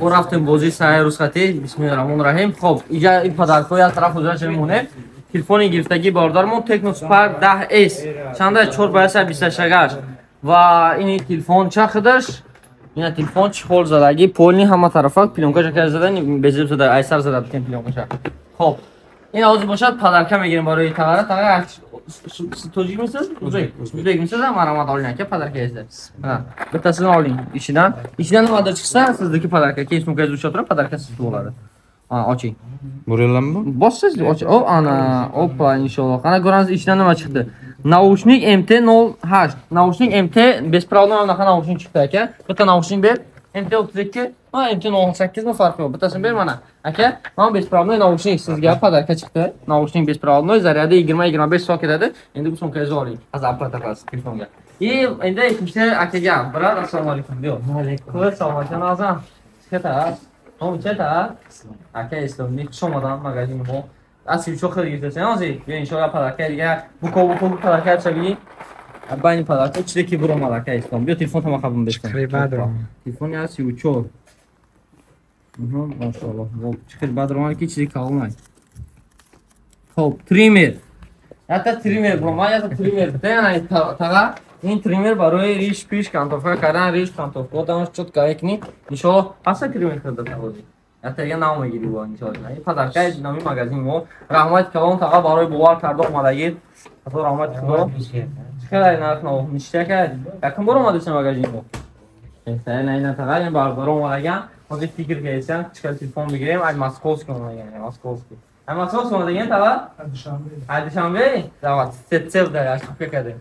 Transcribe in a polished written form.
Бо рафтем бозии саҳаи русхатӣ. Бисмиллоҳи раҳмони раҳим. Хоб, иҷа ин подаркҳо як тараф ҳузурача мемонем. Телефони гирифтагӣ бародармон Tecno Spark 10S. Чанда 4 ба 128 ва ин телефон ча худаш? Ина телефон чехол задагӣ, полный ҳама тарафа плёнкаша ка зада, безеб зада, айсар зада битем плёнкаша. Хоб, ин ҳозир бошад подарка мегирем барои тағара. Тағара тоҷик месаз? Узбек. Узбек месаз, марамад олин ака подарка езда. Mana, bittasini oling ichidan. Ichidan nimadir chiqsa, sizniki подарка. Keyin sumkangizni ushlab turib, подарка sizniki bo'ladi. Ha, oching. Buraylarmi bu? Bossiz, och. O, ana, oppa, inshaalloh. Qana ko'ramiz ichidan nima chiqdi. Наушник MT08. Наушник MT беспроводной anaqa наушник chiqdi aka. Bitta наушник ber. MT32, ha, MT08 mi, farqi yo'q. Bittasini ber mana. Aka, mana беспроводной наушник sizga подарка chiqdi. Наушник беспроводной, заряdi 20-25 soat ketadi. Endi bu sumkangizni oling. Hozir оплата qilasiz telefonga. И endi ikkinchi akaga, брат, assalomu alaykum. Yo'q. Alaykum. Assalomu alaykum. Chiqata. Hom cheta. Aka Islomni xush omadan magazin mo. Аз чо хеле гирифтасен ҳозир. Биё иншоалло подарка дига буко буко подарка чаби. Байни подарка чизе ки буромад ака Ислом. Биё телефон тама қабул бешкан. Хеле бад ромад. Телефони аз 34. Машоалло. Чӣ хеле бад ромад ки чизе калонай. Хоб, триммер. Ята триммер буромад, ята триммер. Тана тага ин триммер барои риш пиш кантовка кардан, риш кантовка одамаш чётко екни. Иншоалло ҳаста триммер карда тавози. Ята дига нав мегири бо иншоалло. Ин подарка нами магазин мо. Раҳмати калон таға барои бовар карда омадагид. Худо раҳмати худо. Чӣ хеле нарх нав ништяка. Якум бор омадеси магазин мо. Беҳтарин ина таға ин бародаро омадаган. Ҳозир фикр кардем, чӣ хел телефон бигирем, ай московский омадаган, московский. Ай московский омадаган таға? Душанбе. Ай Душанбе? Давай, цел да, ошибка кардем.